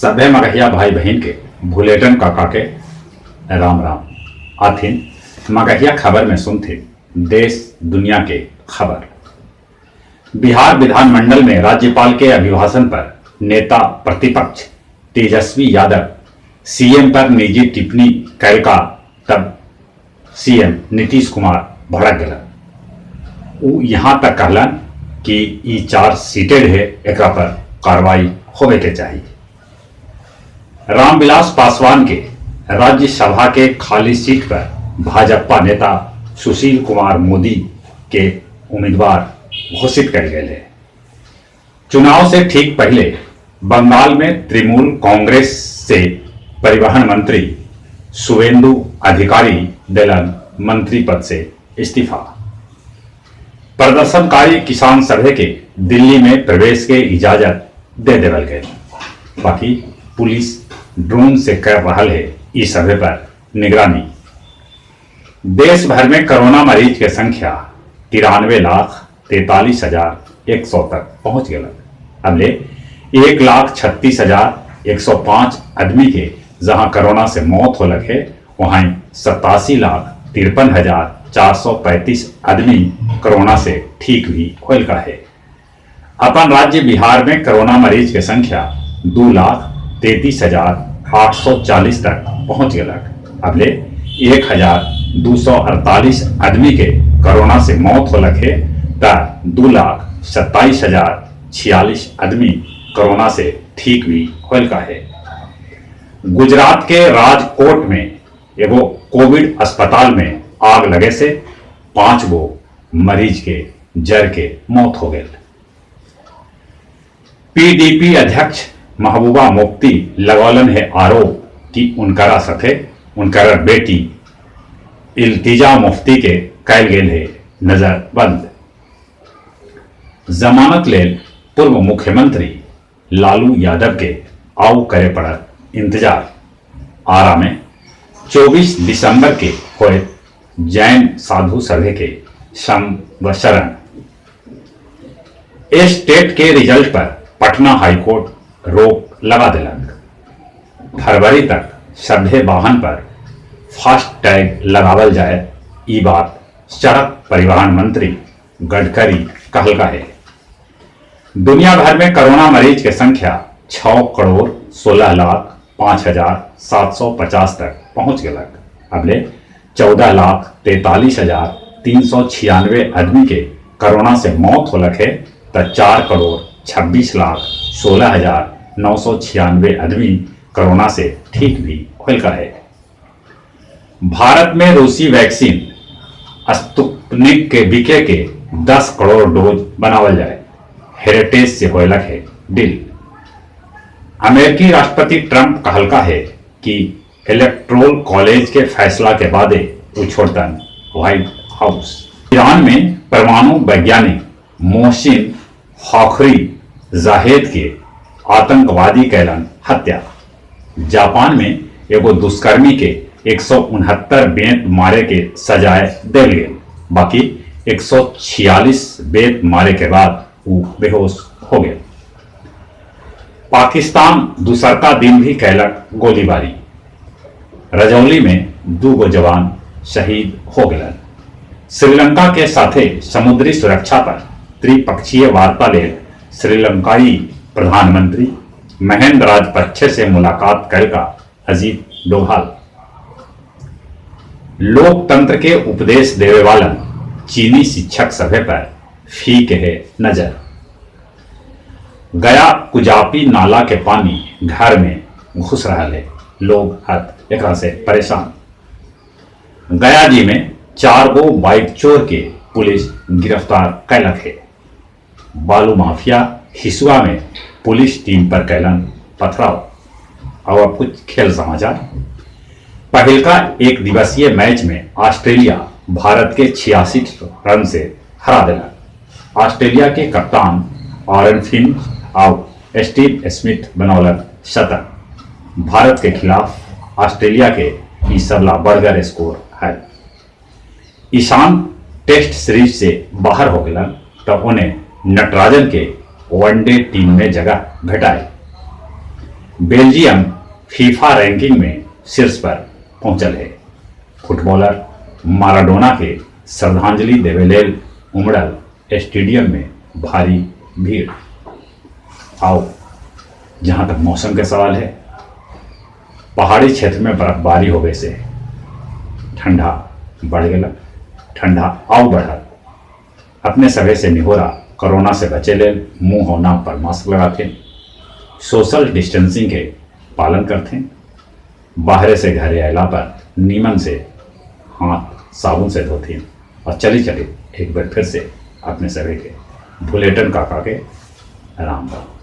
सभे मगहिया भाई बहिन के भुलेटन काका के राम राम। आथिन मगहिया खबर में सुनथिन देश दुनिया के खबर। बिहार विधानमंडल में राज्यपाल के अभिभाषण पर नेता प्रतिपक्ष तेजस्वी यादव सीएम पर निजी टिप्पणी कैलका तब सीएम नीतीश कुमार भड़क गेलन। उ यहाँ तक कहलन कि ई चार सीटेड हे, एकरा पर कार्रवाई होवे के चाही। रामविलास पासवान के राज्यसभा के खाली सीट पर भाजपा नेता सुशील कुमार मोदी के उम्मीदवार घोषित कयल गेल है। चुनाव से ठीक पहले बंगाल में तृणमूल कांग्रेस से परिवहन मंत्री शुवेंदु अधिकारी देलन मंत्री पद से इस्तीफा। प्रदर्शनकारी किसान सभे के दिल्ली में प्रवेश के इजाजत दे देवल गए, बाकी पुलिस ड्रोन से कर रहा है इस सभे पर निगरानी। देश भर में कोरोना मरीज के संख्या 93,43,100 तक पहुंच गया। अबले 1,36,105 आदमी के जहां कोरोना से मौत होलक है, वहां 87,53,435 आदमी कोरोना से ठीक भी होल का है। अपन राज्य बिहार में कोरोना मरीज के संख्या 2,33,840 तक पहुंच गलक। अबले 1,248 आदमी के कोरोना से मौत होलक है त 2,27,046 आदमी कोरोना से ठीक भी होल का है। गुजरात के राजकोट में एगो कोविड अस्पताल में आग लगे से 5 गो मरीज के जर के मौत हो गई। पीडीपी अध्यक्ष महबूबा मुफ्ती लगौलन है आरोप कि उनकरा सथे उनकर बेटी इल्तिजा मुफ्ती के कैल गेल है नजरबंद। जमानत लेल पूर्व मुख्यमंत्री लालू यादव के आऊ करे पड़त इंतजार। आरा में 24 दिसंबर के होए जैन साधु सभा के सम व शरण। स्टेट के रिजल्ट पर पटना हाईकोर्ट रोक लगा दिलक। फरवरी तक सभे वाहन पर फास्ट टैग लगावल जाए, ई बात सड़क परिवहन मंत्री गडकरी कहलका है। दुनिया भर में कोरोना मरीज के संख्या 6,16,05,750 तक पहुंच गलक। अबले 14,43,396 आदमी के कोरोना से मौत होलक है त 4,26,16,996 आदमी कोरोना से ठीक भी होलका है। भारत में रूसी वैक्सीन स्पुतनिक के बिके के 10 करोड़ डोज बनावल जाए, हेरिटेज से होलक है डील। अमेरिकी राष्ट्रपति ट्रंप कहलका है कि इलेक्ट्रोल कॉलेज के फैसला के बादे वो छोड़तन व्हाइट हाउस। ईरान में परमाणु वैज्ञानिक मोहसिन फाखरी जाहेद के आतंकवादी कैलन हत्या। जापान में एगो दुष्कर्मी के 169 बेंत मारे के सजाए देल गेल, बाकी 146 बेंत मारे के बाद वो बेहोश हो गए। पाकिस्तान दूसरका दिन भी कैलक गोलीबारी। रजौली में 2 गो जवान शहीद हो गए। श्रीलंका के साथे समुद्री सुरक्षा पर त्रिपक्षीय वार्ता लेल श्रीलंकाई प्रधानमंत्री महेंद्र राजपक्षे से मुलाकात करका अजीत डोभाल। लोकतंत्र के उपदेश देवे वाला चीनी शिक्षक सभे पर फीक है नजर। गया कुजापी नाला के पानी घर में घुस रहा है, लोग हद एकरा से परेशान। गया जी में 4 गो बाइक चोर के पुलिस गिरफ्तार कैलक है। बालू माफिया हिसुआ में पुलिस टीम पर कैलन पथराव। और अब कुछ खेल समाचार। पहिलका एक दिवसीय मैच में ऑस्ट्रेलिया भारत के 86 रन से हरा दिला। ऑस्ट्रेलिया के कप्तान आरन फिंच और स्टीव स्मिथ बनौलन शतक। भारत के खिलाफ ऑस्ट्रेलिया के ई सबला बड़गर स्कोर है। ईशान टेस्ट सीरीज से बाहर हो गया तब उन्हें नटराजन के वनडे टीम में जगह भेटाई। बेल्जियम फीफा रैंकिंग में शीर्ष पर पहुंचल है। फुटबॉलर माराडोना के श्रद्धांजलि देवे लेल उमड़ल स्टेडियम में भारी भीड़। आओ जहां तक मौसम के सवाल है, पहाड़ी क्षेत्र में बर्फबारी होवे से ठंडा बढ़ गया, ठंडा आउ बढ़ल। अपने सभे से निहोरा, कोरोना से बचे लेल मुंह और नाक पर मास्क लगाते, सोशल डिस्टेंसिंग के पालन करते, बाहरे से घरे अला पर नीमन से हाथ साबुन से धोती और चली चली एक बार फिर से अपने सभी के भुलेटन काका के राम राम।